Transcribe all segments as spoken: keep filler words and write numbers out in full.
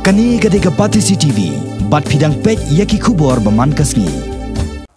Kane ka dei ka Batesi T V, bad phi dang peit ïa ki khubor ba man ka sngi.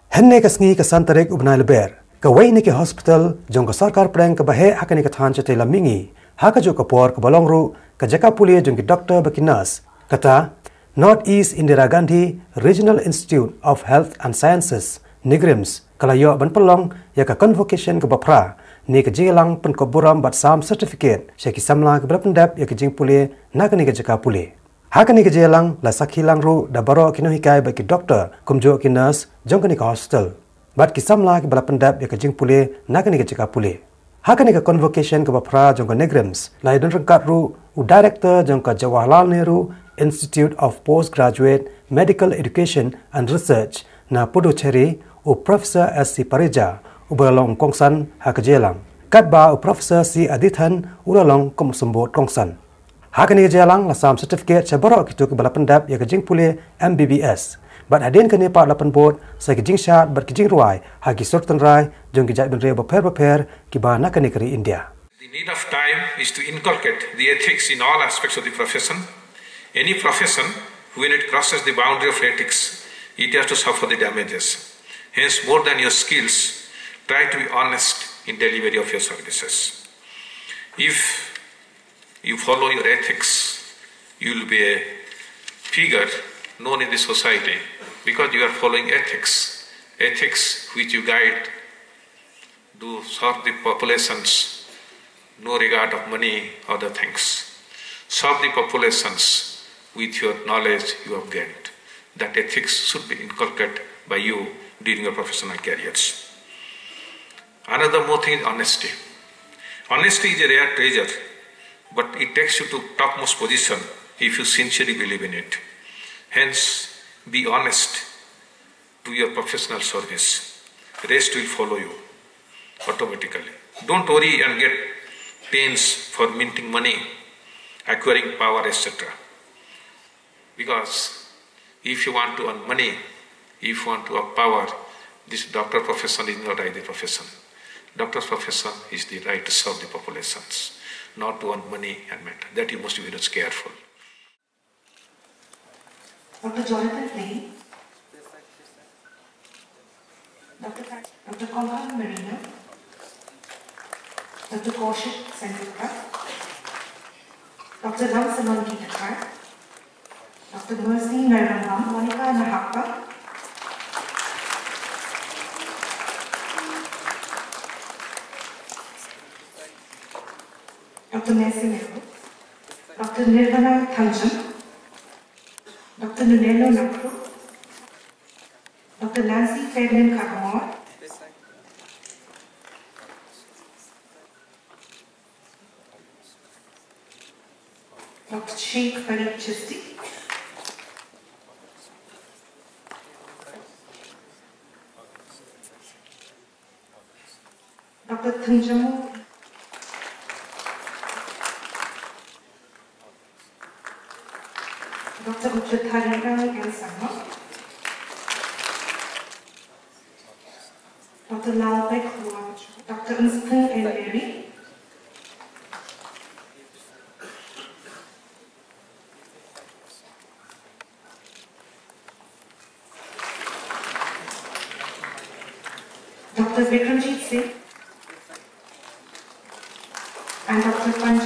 Hynne ka sngi ka san tarik u bnai Lber, kawei na ki hospital jong ka sorkar pdeng kaba heh ha kane ka thaiñ shatei lam mihngi, ha kajuh ka por kaba long ruh ka jaka pule jong ki doktor bad ki nurse, kata North East Indira Gandhi Regional Institute of Health and Sciences, NEIGRIHMS, ka la ïoh ban pynlong ïa ka convocation kaba phra ne ka jingïalang pynkup burom bad sam certificate sha ki samla kiba la pyndep ïa ka jingpule na kane ka jaka pule. Ha kane ka jingïalang la sakhi lang ruh da baroh ki nonghikai bad ki doktor kumjuh ki nurse jong kane ka hospital bad ki samla kiba la pyndep ïa ka jingpule na kane ka jaka pule. Ha kane ka convocation kaba phra jong ka NEIGRIHMS la ïadon ryngkat ruh u director jong ka Jawaharlal Nehru Institute of Postgraduate Medical Education and Research na Puducherry, u Professor S C Pareja, uba la long u kongsan ha ka jingïalang. Katba u Professor C Adithan u la long kum u symbud kongsan. Ha kane ka jingïalang la sam certificate sha baroh kito kiba la pyndep ïa ka jingpule M B B S. Bad hadien kane pat la pynbud sa ki jingshad bad ki jingrwai ha ki sur tynrai jong ki jaitbynriew bapher bapher kiba na kane ka ri India. The need of time is to inculcate the ethics in all aspects of the profession. Any profession, when it crosses the boundary of ethics, it has to suffer the damages. Hence, more than your skills, try to be honest in delivery of your services. If you follow your ethics, you will be a figure known in the society because you are following ethics, ethics which you guide to serve the populations, no regard of money, other things. Serve the populations with your knowledge you have gained. That ethics should be inculcated by you during your professional careers. Another more thing is honesty. Honesty is a rare treasure, but it takes you to topmost position if you sincerely believe in it. Hence, be honest to your professional service. Rest will follow you automatically. Don't worry and get pains for minting money, acquiring power, et cetera. Because if you want to earn money, if you want to have power, this doctor profession is not ideal profession. Doctor's profession is the right to serve the populations, not to earn money and matter. That you must be very much careful. Doctor Jonathan Payne, Doctor Ka-, Doctor Kolhan Marino, Doctor Kaushik Sengupta, Doctor Lamsalon Gitakai, Doctor Mercy Nairambam, Monica Nahakpa, Doctor Nancy Nehru, Doctor Nirvana Thangjam, Doctor Nunelo Nakru, Doctor Nancy Fabian Karbamor, Doctor Sheikh Farid Chisti, Doctor Thunjamu, Doctor Uttratharira N Sangma, Doctor Lalbek Hua, Doctor Inspring N Mary, Doctor Vikramjit Singh, and Doctor Panch